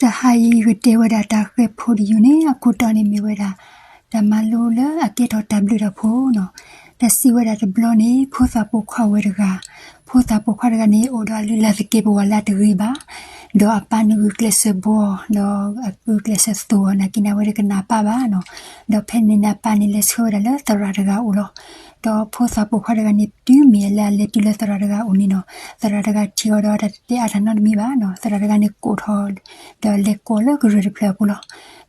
တဟါအံၤ ယကတဲဝဲဒၣ်တၢ်ဃဲၤဖိတယုၢ်န့ၣ် အခိၣ်တီန့ၣ်မ့ၢ်ဝဲဒၣ် တၢ်မၤလိလၢအကဲထီၣ်တၢ်ဘျုးတၢ်ဖှိၣ်နီၤ. တၢ်စံးဝဲဒၣ်တဘျီန့ၣ် ဖိသၣ်ပိာ်ခွါဝဲတဂၤ, ဖိသၣ်ပိာ်ခွါတဂၤန့ၣ် အိၣ်ဒီးအလုၢ်အလၢ်သကဲးပဝးလၢအတဂ့ၤဘၣ်, ဒီးအပၢ်န့ၣ်ဂုာ်ကျဲးစၢးဘှီအီၤ, ဒီးဂုာ်ကျဲးစၢးသိၣ်အီၤ, နာ်က့န့ၣ် အဝဲတကနၣ်အပၢ်ဘၣ်နီၤ. ဒီးဖဲန့ၣ်န့ၣ် အပၢ်န့ၣ်လဲၤဆှၢဝဲဒၣ်လၢသရၣ်တဂၤအအိၣ်လီၤ. ဒီးဖိသၣ်ပိာ်ခွါတဂၤန့ၣ် တုၤမ့ၢ်လၢအလဲၤတုၤလၢသရၣ်တဂၤအအိၣ်န့ၣ်နီၤ, သရၣ်တဂၤထံၣ်အီၤဒီးတၢ်တတဲအါတၢ်နီတမံၤဘၣ်နီၤ. သရၣ်တဂၤန့ၣ်ကိးထီၣ် ဒီးလဲၤကိးလၢကရၢၢ်တဖျၢၣ်အပူၤလီၤ.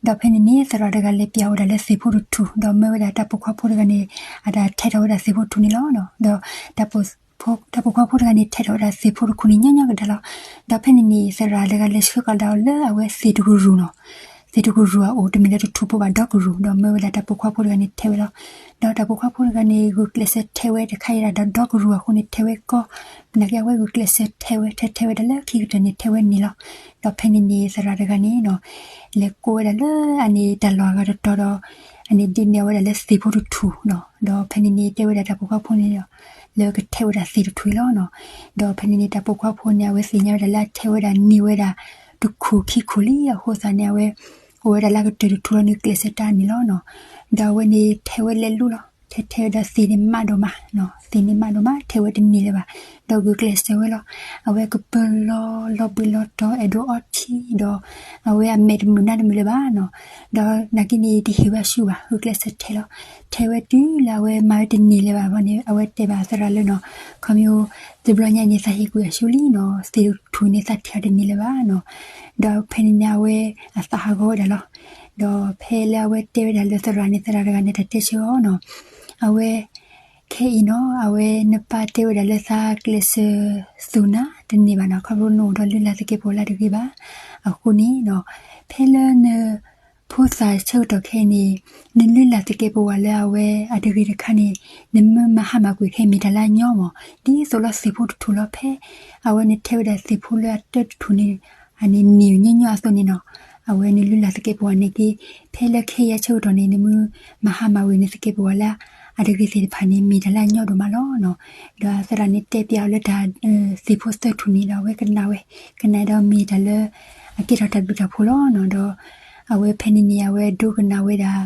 ဒီးဖဲန့ၣ်န့ၣ် သရၣ်တဂၤလဲၤပျးဝဲဒၣ်လၢသ့ၣ်ဖိတထူၣ်, ဒီးမၢဝဲဒၣ်တၢ်ပိာ်ခွါဖိတဂၤန့ၣ် အတၢ်ထဲးထီၣ်ဝဲဒၣ်သ့ၣ်ဖိတထူၣ်န့ၣ်လီၤ. ဒီးတၢ်ပိာ် တၢ်ပိာ်ခွါဖိတဂၤန့ၣ် ထဲးထီၣ်ဝဲဒၣ်သ့ၣ်ဖိတထူၣ်န့ၣ် ညီညီကဒါလီၤ. ဒီးဖဲန့ၣ်န့ၣ် သရၣ်တဂၤလဲၤဆှၢကဒီးအီၤလၢအဝဲသ့ၣ်တကရူၢ်နီၤ. သ့ၣ်တကရူၢ်အအိၣ် တမ့ၢ်လၢတထူၣ်ဖိဘၣ် ဒီကရူၢ်, ဒီးမၢဝဲဒၣ်တၢ်ပိာ်ခွါဖိတဂၤန့ၣ်ထဲးဝဲလီၤ. ဒီးတၢ်ပိာ်ခွါဖိတဂၤန့ၣ် ဂုာ်ကျဲးစၢးထဲးဝဲတခါအံၤဒၣ်ဒီးဒီကရူၢ်အဃိန့ၣ် ထဲးဝဲကီ, နာ်က့အဝဲဂုာ်ကျဲးစၢးထဲးဝဲ ထဲးထဲးဝဲဒၣ်လၢခံကတၢၢ်န့ၣ် ထဲးဝဲန့ၣ်လီၤ. ဒီးဖဲန့ၣ်န့ၣ် သရၣ်တဂၤန့ၣ်နီၤ လဲၤကိးဝဲဒၣ်လၢအန့ၣ်တၢ်လီၢ်အဂၤတတီၤဒီး အန့ၣ်ဒ်န့ၣ်အဝဲဒၣ်လၢသ့ၣ်ဖိတထူၣ်နီၤ. ဒီးဖဲန့ၣ်န့ၣ် တဲဝဲဒၣ်တၢ်ပိာ်ခွါဖိန့ၣ်ဒီး လၢကထဲးဝဲဒၣ်သ့ၣ်တထူၣ်အံၤလီၤနီၤ. ဒီးဖဲန့ၣ်န့ၣ် တၢ်ပိာ်ခွါဖိန့ၣ် အဝဲသ့ၣ်ညါဝဲဒၣ်လၢအထဲးဝဲဒၣ်န့ၢ်ဝဲဒၣ် တခူၣ်ခံခူၣ်လံအဃိသတးန့ၣ် အဝဲ အိၣ်ဝဲဒၣ်လၢကတၢၢ်တထူၣ်လီၤန့ၣ် ကျဲးစၢးတၢ်န့ၣ်လီၤနီၤ. ဒီးအဝဲန့ၣ်ထဲးဝဲလဲၤလိၤလီၤ. ထဲးထဲးဝဲဒီးသ့ၣ်န့ၣ်မးဒိၣ်မးနီၤ, သ့ၣ်န့ၣ်မးဒိၣ်မး ထဲးဝဲတန့ၢ်လၢၤဘၣ်. ဒီးဂုာ်ကျဲးစၢးဝဲလီၤ. အဝဲကပၢၤလီၤ လီၤဘှံးလီၤတီၤ အဲၣ်ဒိးအီထံဒီး အဝဲအမဲာ်တမုာ်နါတမုာ်လၢၤဘၣ်နီၤ. ဒီးနာ်က့န့ၣ် တဟ့ၣ်ဝဲဆူၣ်ဘၣ် ဂုာ်ကျဲးစၢးထဲးလီၤ. ထဲးဝဲတုၤလၢအဝဲမၤဝဲတန့ၢ်လၢၤဘၣ်ဘီန့ၣ် အဝဲတဲဘၣ်သရၣ်လၢနီၤ, ခီဖျိ တဘျီညါန့ၣ် သးဟ့ၣ်ကွံာ်အဆူၣ်လံနီၤ, သ့ၣ်တထူၣ်န့ၣ် သးထဲးအီၤတန့ၢ်လၢၤဘၣ်နီၤ. ဒီးဖဲန့ၣ်န့ၣ် အဝဲအသးဟးဂီၤဝဲဒၣ်လီၤ. ဒီးဖဲလၢအဝဲတဲဝဲဒၣ်လၢသရၣ်န့ၣ် သရၣ်တဂၤန့ၣ် တၢ်တဲဆၢအီၤနီၤ, အဝဲ ခဲအံၤနီၤ အဝဲနပၢ်တဲဝဲဒၣ်လၢသးကျဲးစၢးသူၣ်နၤတန့ၢ်ဘၣ်နီၤ, ခီဖျိနအိၣ်ဒီးလုၢ်လၢ်သကဲးပဝးလၢတဂ့ၤဘၣ်. အဃိန့ၣ်နီၤ ဖဲလၢန ဖိသၣ်ဆၢကတီၢ်ခဲအံၤန့ၣ် နလုၢ်လၢ်သကဲးပဝးလၢအဝဲအတဂ့ၤတခါန့ၣ် နမ့ၢ်မၤဟါမၢ်ကွံာ်ခဲအံၤမ့ၢ်တၢ်လၢအညီမး, ဒ်သိးလၢသ့ၣ်ဖိတထူၣ်လီၤ. ဖဲအဝဲနထဲးဝဲဒၣ်သ့ၣ်ဖိလၢအတၢတထူၣ်န့ၣ် အန့ၣ်န့ၢ်ညီညီအသိးန့ၣ်နီၤ, အဝဲနလုၢ်လၢ်သကဲးပဝးန့ၣ်က့ ဖဲလၢခဲအံၤအဆၢကတီၢ်န့ၣ် နမ့ၢ်မၤဟါမၢ်ကွံာ်နသကဲးပဝးလၢအတဂ့ၤသ့ၣ်တဖၣ်န့ၣ် မ့ၢ်တၢ်လၢအညီဒိၣ်မးလီၤနီၤ. ဒီးသရၣ်န့ၣ်တဲပျးအီၤလၢတၢ် သ့ၣ်ဖိသၢထူၣ်န့ၣ်ဒီး အဝဲကနၣ်ဝဲ, ကနၣ်ဒီးမ့ၢ်တၢ်လၢ အကဲထီၣ်တၢ်ဘျုးတၢ်ဖှိၣ်လီၤနီၤ. ဒီးအဝဲဖဲန့ၣ်န့ၣ် အဝဲဒိကနၣ်ဝဲဒၣ်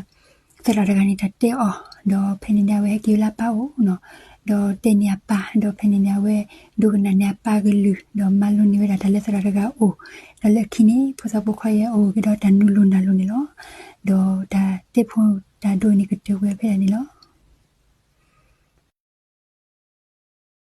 သရၣ်တဂၤန့ၣ်တၢ်တဲအီၤ, ဒီးဖဲန့ၣ်န့ၣ် အဝဲဟဲက့ၤဝဲလၢအပၢ်အိၣ်နီၤ, ဒီးတဲန့ၢ်အပၢ်, ဒီးဖဲန့ၣ်န့ၣ် အဝဲဒိကနၣ်န့ၢ်အပၢ်ကလုၢ်, ဒီးမၤလိန့ၢ်ဝဲဒၣ်တၢ်လၢသရၣ်တဂၤအအိၣ်, ဒီးလၢခံန့ၣ် ဖိသၣ်ပိာ်ခွါအံၤအိၣ်က့ၤဒီးတၢ်နူလိၤနၢ်လိၤန့ၣ်လီၤ. ဒီးတၢ်တဲဖိတၢ်ဒိန့ၣ် ကတၢၢ်ဝဲဖဲဒၣ်န့ၣ်လီၤ.